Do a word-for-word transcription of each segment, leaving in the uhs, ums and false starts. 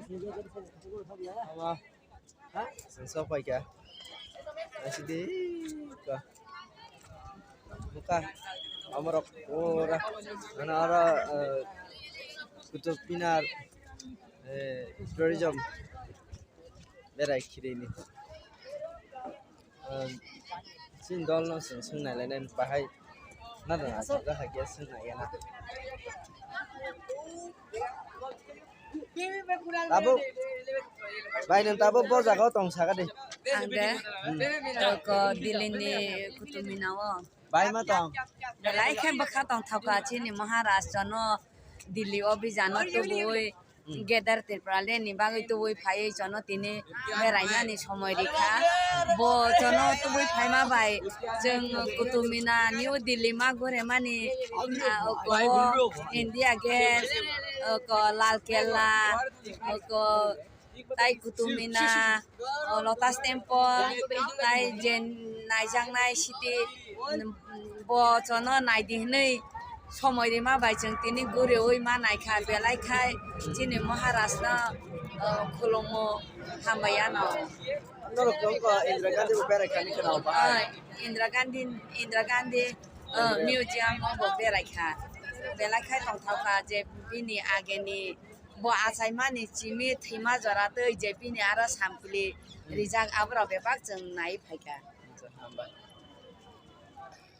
Ama, sensok pai kha. Asidi ka. Buka, amorok pura, ano aro, eh, Qutub Minar, eh, tourism berai khirini. Eh, sin dol no sin sung nai lainai bahai na dong asok ga hakya sung nai yana. Tabuk, bai nang tabuk bo jaga o tong saka de. Ang de, hmm, toko Delhi ni Qutub Minar o. Bai ma tong. Belai khe bwkha tong thok kha chini Maharaj jono Delhi o bijano tubui. Hmm. Gather Tipraland ni bagwi tubui phaiwi jono tini berainani somoi rikha. Bo jono tubui phaima bai chwng Qutub Minar, New Delhi ma gure mani, ah, oko India Gate, oko Lal Kella, oko tai Qutub Minar, o Lotus Temple, tai je naijaknai city, bo jono naidi hinwi somoi rima bai chwng tini guriwi ma naikha, belai khai chini Maharaj no, o, khulummo hambai ano. Norok tongkha Indira Gandhi bo berai kha ni kheno bahai. Indira Gandhi, Indira Gandhi, o, museum o bo berai kha. Belai khai tongthok kha je bini ageni bo achaimani chimi thwima jora twi je bini aro sampli rijak aborok bebak chwng nai phaikha. Hambai.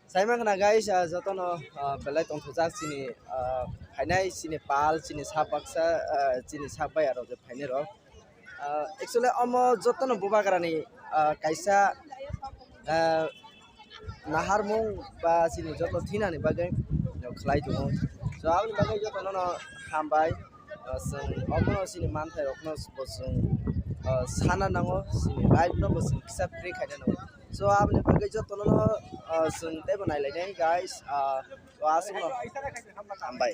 Saima khna guys, ah, jotono, ah, belai tongthokjak chini, ah, phainai chini pal, chini sak baksa, ah, chini sak bai aro je phainai rok. Ah, actually omo jotono bubagrani, ah, kaisa, ah, naharmung ba chini joto thinani bagwi khlai tongo. So, aboni bagwi jotono no hambai. Ah, chwng omono chini manthai rokno bo chwng, ah, sana nango, chini life no bo chwng kisa free khaina nango. So, aboni bagwi jotono no, ah, chwng teibo nailainai guys. Ah, o aswkno hambai.